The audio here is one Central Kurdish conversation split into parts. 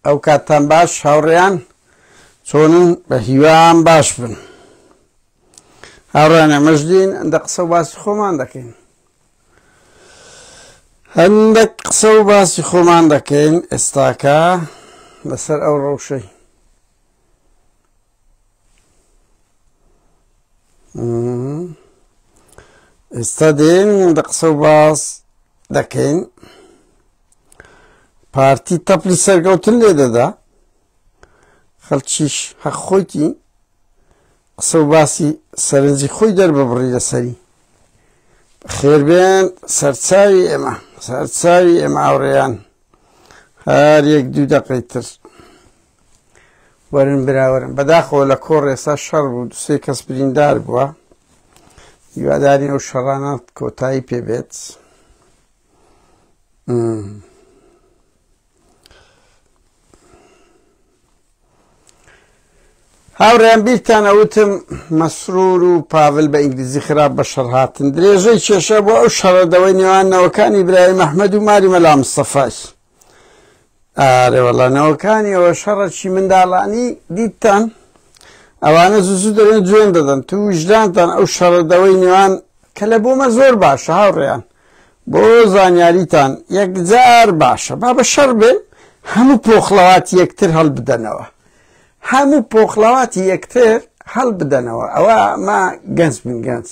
ئەو کاتتان باش هاوڕێیان، چۆنن؟ بە هیوام باش بن. هاوڕێیان ئێمەش دین هەندە قسە و باسی خۆمان دەکەین. هەندێک قسە و باسی خۆمان دەکەین ئێستاکە لەسەر ئەو ڕەوشەی. ئێستا دێن دە قسە و باس دەکەین. پارتی تەپلی سەرگەوتن لێ دەدا، خەڵکیش حەق خۆیتی قسە و باسی سەرنجی خۆی دەرببڕی لەسەری. خێربێن سەرچاوی ئێمە، سەرچاوی ئێمە هاوڕێیان. هەر یەک دوو دەقەی تر وەرن براوەرن. بەداخەوە لە کۆڕ ئێستا شەڕ بوو، دوو سێ کەس بریندار بووە. هیوادارین ئەو شەڕانە کۆتایی پێ بێت. هاوڕێیان بیرتان ئەوتم مەسرور و پاڤل بە ئینگلیزی خراپ بە شەڕ هاتن. درێژەی کێشە بۆ ئەو شەڕە دەوەی نێوان نەوەکانی برایم ئەحمەد و ماری مەلا مستەفای. ئارێ وەڵا نەوەکانی ئەوە شەڕەکی منداڵانی دیتتان ئەوانە زوو زوو دەرێن جوێن دەدەن تو ویژدانتان ئەو شەڕە دەوەی نێوان کە لە بۆمە زۆر باشە هاوڕێیان بۆ زانیاریتان یەکجار باشە با بە شەڕ بێن هەموو پۆخڵەواتی یەکتر هەڵبدەنەوە هەموو پۆخڵەواتی یەکتر هەڵبدەنەوە ئەوە ما گەنج بن گەنج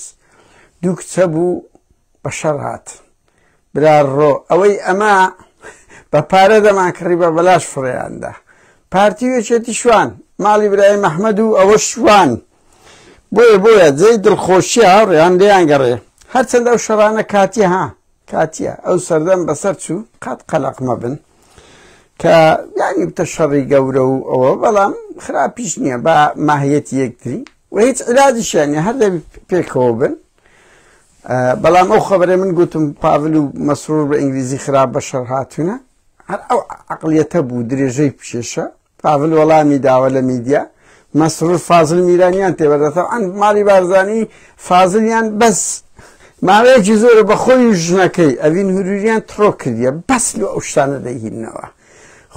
دوو کچە بوو بە شەڕ هات برا ڕۆ ئەوەی ئەمە بە پارە دەمان کڕی بە بەلاش فڕێیاندا پارتی و یەکێتی شوان ماڵی برای مەحمەد و ئەوە شوان بۆیە بۆیە جێی دڵخۆشیە هاوڕێیان لێیان گەڕێ هەرچەند ئەو شەڕانە کاتیە ها کاتیە ئەو سەردەم بەسەر چوو قەت قەلەق مەبن کە یانی بتە شەڕی گەورە و ئەوە بەڵام خراپیش نییە بە ماهیەتی یەکتری و هیچ علاجیشیان نیە هەر دەبی پێکەوە بن. بەڵام ئەو خەبەرەی من گوتم پاڤل و مەسرور بە ئینگلیزی خراپ بە شەڕ هاتوونە هەر ئەو عقلیەتە بوو درێژەی پشێشە. پاڤل وەڵامی داوە لە میدیا مەسرور فازل میرانیان تێبەردەتەوە ئەن ماڵی بارزانی فازلیان بەس ماوەیەکی زۆرە بە خۆی و ژنەکەی ئەڤین هوروریان تڕۆ کردیە بەس لۆ ئەو شتانە دەیهیننەوە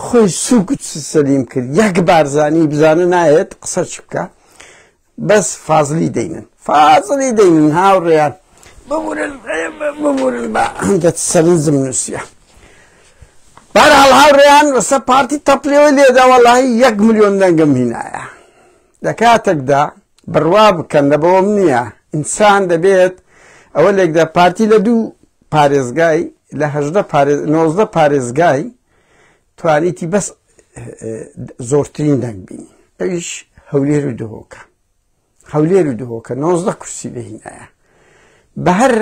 خۆی سوک و سەلیم کرد یەک بارزانی بزانە نایەت قسە چ بکە بەس فازلی دەینن فازلی دەینن هاوڕێیان ببورن ببورن بە هەندێک سەرنجم نووسیە بەرحاڵ هاوڕێیان لەسەر پارتی تەپلەوە لێدا وەڵاهی یەک ملیۆن دەنگم هینایە لە کاتێکدا بڕوا بکەن لە بەوەم نییە ئینسان دەبێت ئەوە لێکدا پارتی لە دوو پارێزگای لە هەژدە پارێز نۆزدە پارێزگای توانیتی بەس زۆرترین دەنگ بینی ئەویش هەولێر و دهۆکە هەولێر و دهۆکە نۆزدە کورسی لێهینایە بە هەر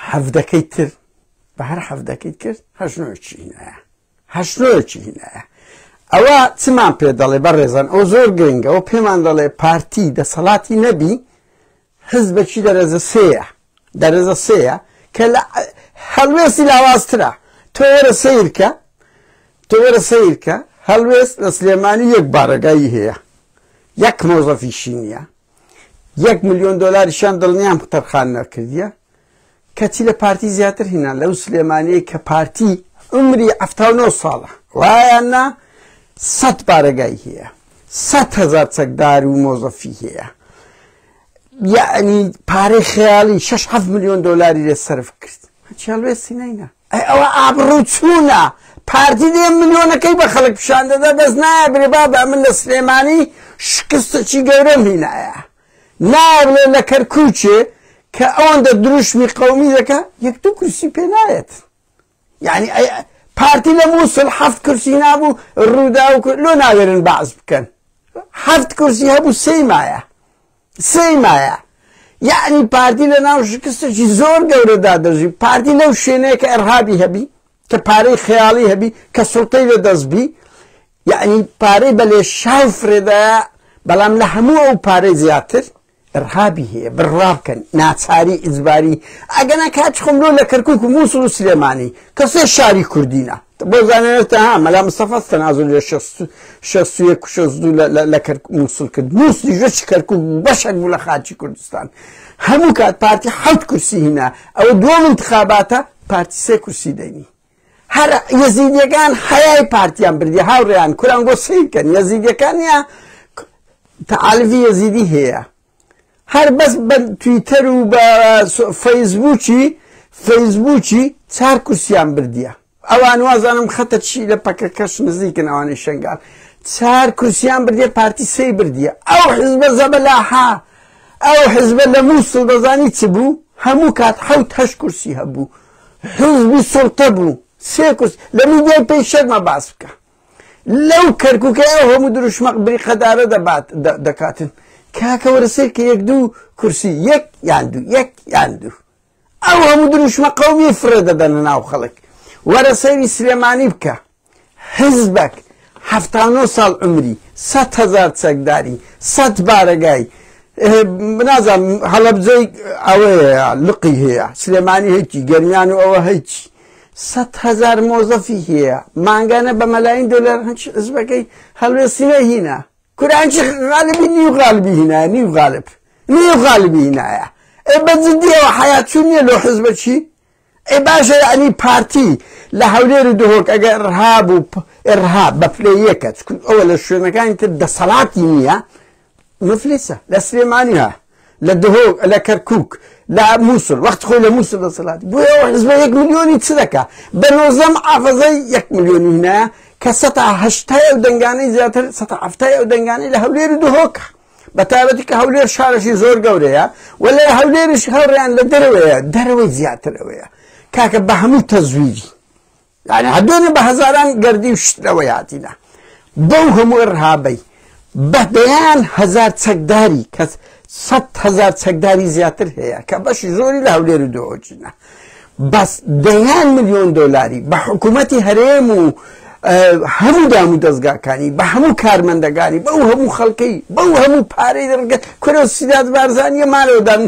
حەڤدەکەی تر بە هەر حەڤدەکەی کرد هەشنۆیەکی هینایە هەشنۆیەکی هینایە ئەوە چمان پێ دەڵێ بەڕێزان ئەو زۆر گرنگە ئەو پێمان دەڵێ پارتی دەسەڵاتی نەبی حزبێکی دەرەجە سێیە دەرەجە سێیە کە لە هەڵوێستی لاوازترە تۆ وەرە سەیرکە تۆ وەرە سەیرکە هەڵوێست لە سلێمانی یەک بارەگایی هەیە یەک مۆزەفیشی نییە یەک ملیۆن دۆلاریشیان دڵنیام تەرخان نەکردیە کەچی لە پارتی زیاتر هینا لەو سلێمانیەی کە پارتی عمری 79 ساڵە وایان نا سەد بارەگای هەیە 100 هزار چەکدار و مۆزەفی هەیە یعنی پارەی خەیاڵی 6 7 ملیۆن دۆلاری لێ سەرف کرد هەچی هەڵوێستی نەینا. ئەی ئەوە ئابڕوو چوونە پارتی دێ ملیۆنەکەی بە خەڵک پیشان دەدا بەس نایە برێ بابە من لە سلێمانی شکستێکی گەورەم هینایە نایە بڵێ لە کەرکووکێ کە ئەوەندە دروشمی قەومی دەکا یەک دوو کورسی پێ نایەت یعنی پارتی لە مووسڵ حەفت کورسی نابوو ڕووداو لۆ ناوێرن بەعس بکەن حەفت کورسی هەبوو سێی مایە سێی مایە یەعنی پارتی لە ناو شکستێکی زۆر گەورەدا دەژی پارتی لەو شوێنەیە کە ئەرهابی هەبی کە پارەی خەیاڵی هەبی کە سوڵتەی لە دەست بی یەعنی پارەی بە لێشاو فرێدایە بەڵام لە هەموو ئەو پارەی زیاتر ئرهابی هەیە بڕوا بکەن ناچاری ئیجباری ئەگەنا کاچ خۆم لۆ لە کەرکوک و مووسڵ و سلێمانی کە سێ شاری کوردینە بۆ زانێتە ها مەلا مستەفا تەنازول لە 61 و 62 لە کەرکوک مووسڵ کرد مووسڵیش وەکی کەرکوک بوو بەشێک بوو لە خاکی کوردستان هەموو کات پارتی حەوت کورسی هینا ئەوە دووەم انتخاباتە پارتی سێ کورسی دەینی. هەر یەزیدیەکان حەیای پارتیان بردی هاوڕێیان کوران گۆ سەیر کەن یەزیدیەکان یا تەعالفی یەزیدی هەیە هەر بەس بە تویتەر و بە فەیسبووکی فەیسبووکی چار کورسیان بردیە ئەوان وازانم خەتە چی لە پەکەکەش نزیکن ئەوانەی شنگال چار کورسیان بردیە پارتی سێی بردیە ئەو حزبە زەبەلاحە ئەو حزبە لە مووسڵ دەزانی چ بوو هەموو کات حەوت هەشت کورسی هەبوو حزبی سوڵتە بوو سێ کورسی لە میدیای پێی شەرمە باس بکە لەو کەرکووکە ئەو هەموو دروشمە بریقەدارە دەبات دەکاتن کاکە وەرە سەیر کە یەک دوو کورسی یەک یان دوو یەک یان دوو ئەو هەموو دروشمە قەومی فڕێ دەدەنە ناو خەڵک وەرە سەیری سلێمانی بکە حزبەک 79 ساڵ عمری 100 هەزار چەکداری 100 بارەگای نازانم هەڵەبجەی ئەوەیە لقی هەیە سلێمانی هیچی گەرمیان و ئەوە هیچ 100 هەزار مۆزەفی هەیە مانگانە بە مەلاین دۆلار هەچ حزبەکەی هەڵوێستی نەهینا کورانچی غالبی نیو غالبی هینایە نیو غالب نیو غالبی هینایە ئێ بە جدیەوە حەیات چون نییە لۆ حزبە چی ئێ باشە یعنی پارتی لە هەولێر و دهۆک ئەگەر ئرهاب و ئرهاب بە پلەی یەکە چکون ئەوە لە شوێنەکانی تر دەسەڵاتی نییە مفلسە لە سلێمانیها لە دهۆک لە کەرکوک لە مووسڵ وەخت خۆی لە مووسڵ دەسەڵات بۆیە ئەو حزبە 1 ملیۆنی چ دەکا بە 19 محافظەی 1 ملیۆنی هینایە کە 80% ئەو دەنگانەی زیاتر 70% ئەو دەنگانەی لە هەولێر و دهۆکە بە تایبەتی کە هەولێر شارێکی زۆر گەورەیە و لە هەولێریش هەوڕیان لە دەرەوەیە دەرەوەی زیاترەوەیە کاکە بە هەموو تەزویری یعنی هەدوێنێ بە هەزاران گەردی و شتەوەی هاتینە بەو هەموو ئرهابەی بە دەیان هەزار چەکداری کەس 100 هەزار چەکداری زیاتر هەیە کە بەشی زۆری لە هەولێر و دهۆکینە بەس دەیان ملیۆن دۆلاری بە حکوومەتی هەرێم و هەموو دام و دەستگاکانی بە هەموو کارمەندەکانی بەو هەموو خەڵکەی بەو هەموو پارەی دەڕگە کورە سیداد بارزانیە مالەوەدان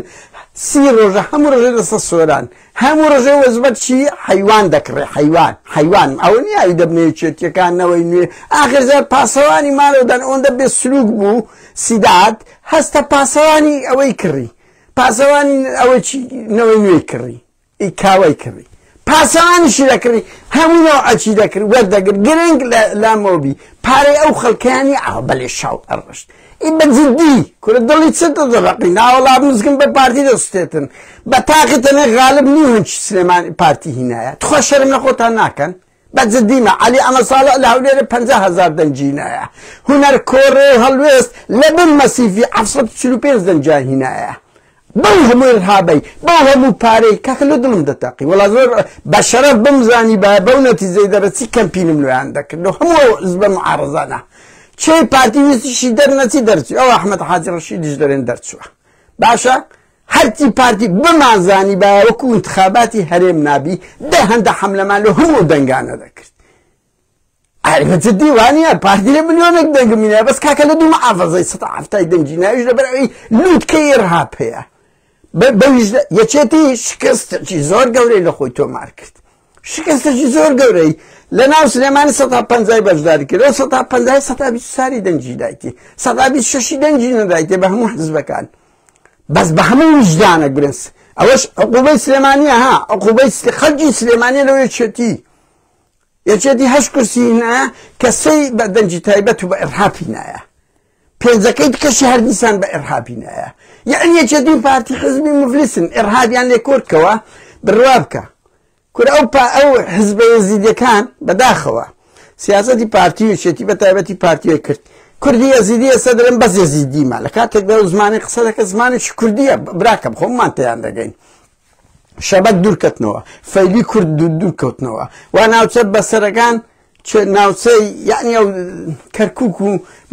30 ڕۆژە هەموو ڕۆژە دەسە سۆران هەموو ڕۆژە وەزبەت چی حەیوان دەکڕێ حەیوان حەیوان ئەوە نییە ئەوی دەبنە یەکێتیەکان نەوەی نوێ ئاخر جار پاسەوانی مالەوەدان ئەوەندە بێ سلوک بوو سیداد هەستە پاسەوانی ئەوەی کڕی پاسەوانی ئەوەی چی نەوەی نوێی کڕی ئی کاوەی کڕی پاسەوانیشی دەکڕی هەموو نەوعەکی دەکرد وەردەگرت گرنگ لامەوە بی پارەی ئەو خەڵکیانی ئاو بەلێ شاو ئەڕشت ئی بە جدی کورە دڵی چ دەڕقی ناوەڵا مزگم بە پارتی دەستێتن بە تاقی تەنێ غالب نیو هەنچ سلێمانی پارتی هینایە تخوا شەرم لە خۆتان ناکەن بە جدیمە عەلی ئەمە ساڵە لە هەولێرە 50 هەزار دەنگی هینایە هونەر کۆڕێ هەڵوێست لە بن مەسیفی 745 دەنگیان هینایە بەو هەموو ئرهابەی بەو هەموو پارەی کاکە لۆ دڵم دەتەقی وەڵا زۆر بە شەرەف بمزانی بە بەو نەتیجەی دەرەچی کەمپینم لۆیان دەکرد لۆ هەموو ئەو حزبە معارەزانە چێ پارتی ویستیشی دەرنەچی دەرچوو ئەو ئەحمەد حاجی ڕەشیدیش دەرێن دەرچووە باشە هەرچی پارتی بمانزانی بە وەکو انتخاباتی هەرێم نابی دە هەندە حەملەمان لۆ هەموو دەنگانە دەکرد ئەرێ جدی وانە پارتی لە ملیۆنێک دەنگمینە بەس کاکە لە دوو محافظەی 170 دەنگی ناویش لەبەر ئەوەی لووتکەی ئرهاب هەیە بەویش یەکێتی شکستێکی زۆر گەورەی لە خۆی تۆمار کرد شکستێکی زۆر گەورەی لە ناو سلێمانی 50% بەشداری کرد ئەو 50% 124 دەنگی دایتی 126 دەنگی نەدایتێ بە هەموو حزبەکان بەس بە هەموو ویژدانە برنس ئەوەش عقوبەی سلێمانیە ها عقوبەی خەڵکی سلێمانیە لەو یەکێتی یەکێتی هەشت کورسی هینایە کە سێی بە دەنگی تایبەت و بە ئرهابی نایە پێنجەکەی کەشی هەر دیسان بە ئرهابی نایە یعنی یەکێتی و پارتی حزبی مفلسن ئرهابیان لێ کۆرکەوە بڕوا بکە کورە ئەو پا ئەو حزبە یەزیدیەکان بەداخەوە سیاسەتی پارتی و یەکێتی بە تایبەتی پارتیە کرد کوردی یەزیدی ئێستا دەڵێن بەس یەزیدیمە لە کاتێکدا ئەو زمانی قسە دەکە زمانێکی کوردیە براکەم خۆمان تێیان دەگەین شەبەک دوورکەتنەوە فەیلی کورد دوور کەوتنەوە و ناوچە بەسەرەکان ناوچەی یعنی ئەو کەرکک و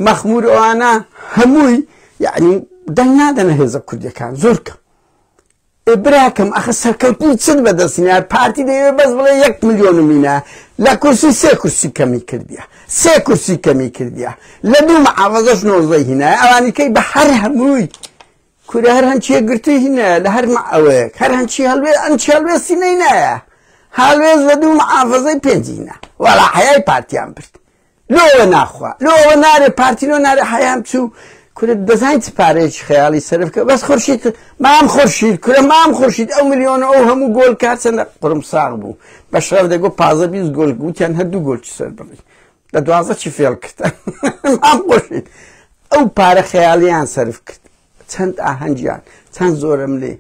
مەخمور ئەوانە هەمووی یعنی دەنگ نادەنە هێزە کوردیەکان زۆر کەم براکەم ئەخە سەرکەوتنی چت بەدەستنیار پارتی دەیەوێ بەس بڵێ 1 ملیۆن مینە لە کورسی سێ کورسی کەمی کردیە سێ کورسی کەمی کردیە لە دوو محافظەش 19 هینایە ئەوانی کەی بە هەر هەمووی کورە هەر هەنچیە گرتوی هینایە لە هەر ئەوەیەک هەر هەنچی هەڵوێ ئەنچی هەڵوێستی نەینایە هەڵوێست لە دوو محافظەی پێنجینە وەڵا حەیای پارتیان برد لۆوە ناخوا لۆوە نارێ پارتی لۆ نارێ حەیام چوو. کورە دەزانی چ پارەیەکی خەیاڵی سەرف کە بەس خورشید مام خورشید کورە مام خورشید ئەو ملیۆن ئەو هەموو گۆل کار چەندە قورم ساغ بوو بە شەرەف دەگۆ پازە 20 گۆل گوتیان هەر دوو گۆل چ سەر بڕی لە 12 چی فێڵ کرد. مام خورشید ئەو پارە خەیاڵیان سەرف کرد، چەند ئاهەنگیان چەند زۆرم لێ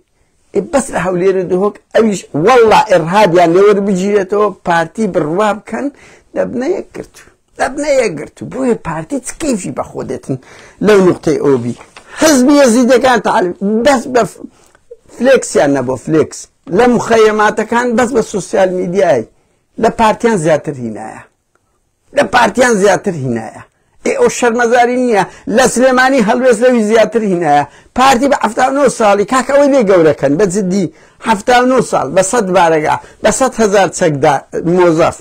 بەس لە هەولێر و دهۆک ئەویش وەڵڵا ئێرهابیان لێوەر بگیرێتەوە پارتی بڕوا بکەن دەبنە یەکگرتوو، دەبنە یەکگرتوو. بۆیە پارتی چ کەیفی بەخۆ دێتن لەو نقطەی ئەوبی حزبی یەزیدەکان تەعال بەس بە فلێکسیان نەبوو، فلێکس لە مخەیەماتەکان بەس بە سۆسیال میدیای لە پارتیان زیاتر هینایە، لە پارتیان زیاتر هینایە. ئێ ئەو شەرمەزاری نییە لە سلێمانی هەڵوێست لەوی زیاتر هینایە. پارتی بە 79 ساڵی کاک ئەوەی لێ گەورەکەن بە جدی 79 ساڵ بە 100 بارەگا بە 100 هەزار چەکدا مۆزەف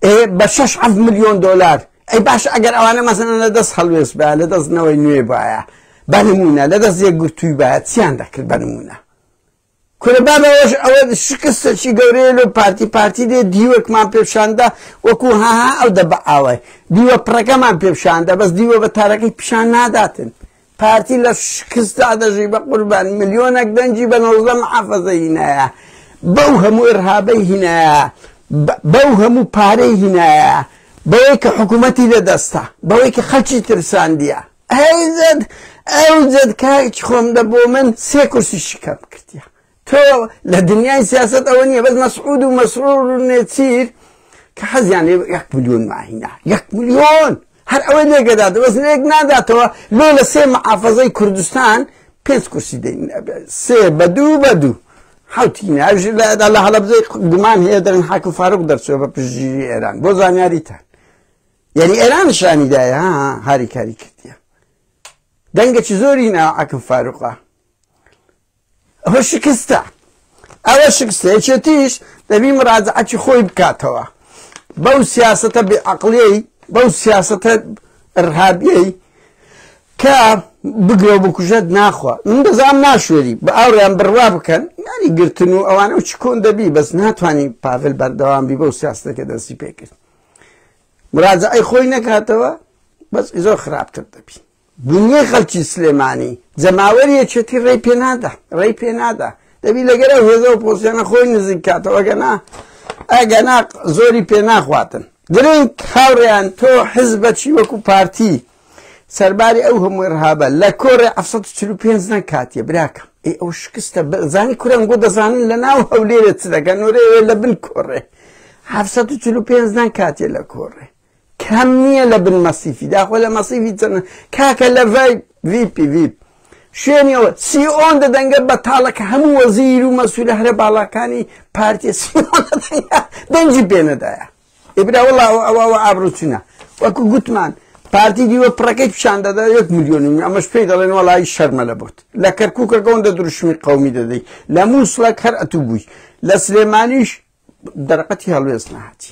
ئێ بە 6 ملیۆن دۆلار. ئەی باش ئەگەر ئەوانە مەسەلەن لە دەست هەڵوێست بایە، لە دەست نەوەی نوێ بایە، بە نمونە لە دەست یەکگرتووی بایە، چیان دەکرد بە نمونە؟ کورە بابەوەش ئەوە شکستێکی گەورەیە لۆ پارتی. پارتی دێ دیوەکمان پێشاندا وەکو هاها ئەو دەبە ئاوای دیوە پڕەکەمان پێشاندا، بەس دیوە بە تارەکەی پیشان ناداتن. پارتی لە شکستدا دەژی بە قوربان، ملیۆنێک دەنگی بە 19 محافەزە هینایە، بەو هەموو ئێرهابەی هینایە، بەو هەموو پارەی هینایە، بەوەی کە حکوومەتی لەدەستە، بەوەی کە خەڵکی ترساندیە. ئەوجد ئەوجد کاک خۆم دە بۆ من سێ کورسی شکەم کردیە. تۆ لە دنیای سیاست ئەوە نییە، بەس مەسعود و مەسرور و نێچیر کە حەزیان لێ 1 ملیۆن ماهینا، 1 ملیۆن هەر ئەوەی لێگەداتەوە، بەس لێک ناداتەوە. لۆ لە سێ محافەزەی کوردستان 5 کورسی دەین، سێ بە دوو بە دوو حوتینە. ئەوش لە هەڵەبجەی گومان هەیە دەرن حاکم فاروق دەرچووە بە پشتگیری ئێران بۆ زانیاریتان. یعنی ئێران شانی دایە ها هاریکاری کردیە، دەنگێکی زۆری نا حاکم فاروقە. ئەوە شکستە، ئەوە شکستە. یەکێتیش دەبی مراجعەتی خۆی بکاتەوە بەو سیاسەتە بێعەقڵیەی، بەو سیاسەتە ئەرهابیەی کە بگرە و بکوژەت ناخوا. من دەزانم ناشوێری بە ئاوڕیان بڕوا بکەن، یعنی گرتن و ئەوانە و چ کۆن دەبی، بەس ناتوانانی پاڤل بەردەوام بی بەو سیاسەتە کە دەستی پێکرد. مراجعەی خۆی نەکاتەوە بەس زۆر خراپتر دەبی. دنیای خەڵکی سلێمانی جەماوەری یەکێتی ڕێی پێ نادا، ڕێی پێ نادا. دەبی لەگەر ئەو هێزە و پۆزیۆنە خۆی نزیک کاتەوە، ئەگەنا زۆری پێ ناخواتن. گرنگ هاوڕێیان تۆ حزبە چی وەکو پارتی سەرباری ئەو هەموو ئێرهابە لە کۆڕێ 745 نەکاتیە براکەم. ئەی ئەو شکستە زانی کورەنگۆ دەزانن لە ناو هەولێرە چ دەکەن، نۆرەیە لە بن کۆڕێ 745 نەکاتیە لە کۆڕێ کەم نییە لە بن مەسیفی داخۆ لە مەسیفی چەند کاکە لە ڤیپی ڤیپ شوێنیەوە سیۆن دەدەنگە بەتاڵە کە هەموو وەزیر و مەسئولە هەرە باڵاکانی پارتی سیۆن دەدەنگە دەنگی پێنەدایە. ئێ برا وەڵا ئەوە ئەوە ئابڕوچینە. وەکو گوتمان پارتی دیوە پڕەکەی پیشان دەدا 1 ملیۆن و ئەمەش پێی دەڵێن وەڵای شەرمە لە بۆت. لە کەرکووکەکە ئەوەندە دروشمی قەومی دەدەی، لە مووسڵەک هەر ئەتوو بووی، لە سلێمانیش دەرەقەتی هەڵوێست نەهاتی،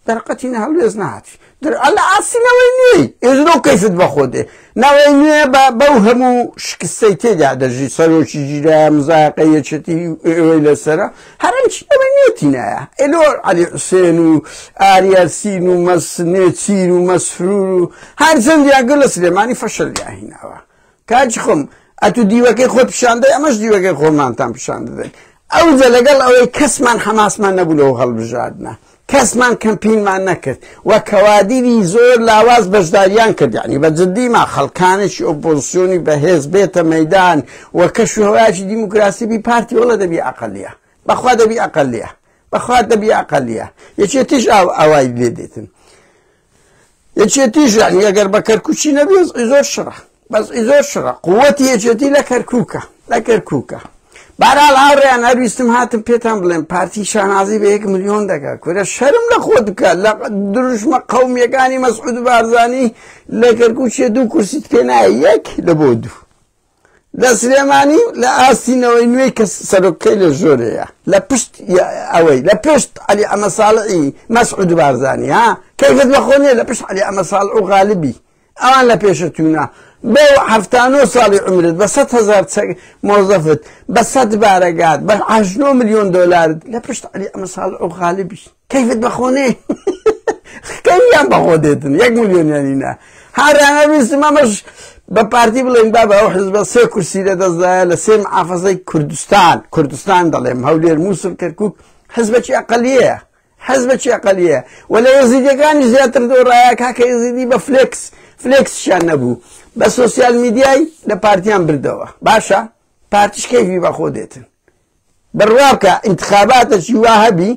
دەرەقەتی هەڵوێست نەهاتی. لە ئاستی نەوەی نوێی ئێزرۆ کەیفت بەخۆ دێ. نەوەی نوێ بەو هەموو شکستەی تێدا دەژی، سەرۆکی گیرایە مزایقە یەکێتی ئێوەی لەسەرە، هەرەمچی نەوەی نوێتی نایە. ئێلۆ عەلی حوسێن و ئاریاسین و نێچیر و مەسرور و هەر چەندیان کرد لە سلێمانی فەشەلیان هیناوە. کاچی خۆم ئەتو دیوەکەی خۆت پیشاندەی، ئەمەش دیوەکەی خۆمانتان پیشان دەدەین. ئەوجە لەگەڵ ئەوەی کەسمان حەماسمان نەبوو لەو هەڵبژاردنە، کەسمان کەمپینمان نەکرد و کەوادیری زۆر لاواز بەشداریان کرد. یعنی بە جدیما خەڵکانێکی ئۆپۆزیسیۆنی بەهێز بێتە مەدان و کەش و هەوایەکی دیموکراسی بی پارتی وەڵە دەبی ئەقلیە، بەخوا دەبی ئەقلیە، بەخوا دەبی ئەقلیە. یەکێتیش ئاوای لێ دێتن. یەکێتیش یعنی ئەگەر بە کەرکوچی نەبی زۆر شڕە، بەس زۆر شڕە. قووەتی یەکێتی لە کەرکووکە، لە کەرکووکە. بەهرحاڵ هاوڕێیان هەرویستم هاتم پێتان بڵێم پارتی شانازی بە 1 ملیۆن دەکا. کورە شەرم لە خۆت بکە، لە دروشمە قەومیەکانی مەسعود بارزانی لە کەرکووکێ 2 کورسیت پێ نایە، یەک لە بۆ دوو. لە سلێمانی لە ئاستی نەوەی نوێی کە سەرۆکەی لە ژۆرەیە، لە پشت ئەوەی لە پشت عەلی ئەمەساڵعی مەسعود بارزانی، ها کەیفت بە خۆ نییە لە پشت عەلی ئەمەساڵع و غالبی ئەوان لە پێشەتوونە. بەو 79 ساڵی عمرت بە 100 هەزار چەک مۆزەفت، بە 100 بارەگات، بە 8 ملیۆن دۆلارت لە پشت عەلی ئەمەساڵع و غالبی کەیفت بە خۆ نییە. کەیان بە خۆ دێتن 1 ملیۆنیانی نا. هارانە ویستم ئەمەش بە پارتی بڵێن بابە ئەو حزبە سێ کورسی لە دەستدایە لە سێ محافەزەی کوردستان، کوردستان دەڵێم هەولێر مووسڵ کەرکوک، حزبێکی ئەقەلیەیە، حزبێکی ئەقەلیەیە و لە یەزیدیەکانیش زیاتر دۆڕایە. کاکە یەزیدی بە فلێکس، فلێکسیان نەبوو، بە سۆسیال میدیای لە پارتیان بردەوە. باشە پارتیش کەیفی بەخۆ دێتن. بڕوا بکە ئینتخاباتەکی وا هەبی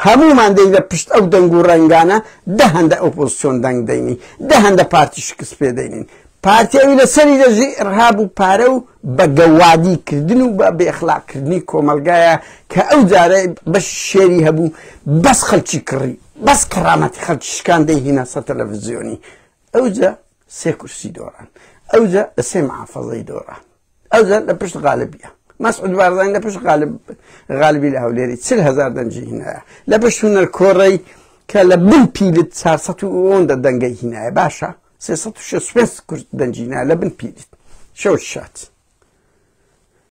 هەموومان دەی لە پشت ئەو دەنگ و ڕەنگانە دە هەندە ئۆپۆزسیۆن دەنگ دەینی، دە هەندە پارتی شکست پێ دەینین. پارتی ئەوی لەسەری دەژی ئیڕهاب و پارە و بە گەوادی کردن و بە بێ ئەخلاق کردنی کۆمەڵگایە کە ئەو جارە بەش شێری هەبوو بەس خەڵکی کڕی، بەس کەرامەتی خەڵکی شکان دەی هینا سەر تەلەڤیزیۆنی. ئەوجا سێ کورسی دۆڕان، ئەوجا لە سێ محافەزەی دۆڕان، ئەوجا لە پشت غالبیە مەسعود بارزانی لە پشت غالب غالبی لە هەولێری 40 هەزار دەنگی هینایە، لە پشت هونەر کۆڕەی کە لە بن پیلت 400 و ئەوەندە دەنگەی هینایە. باشە 365 کورس دەنگی هینایە لە بن پیلت. شەو شاد.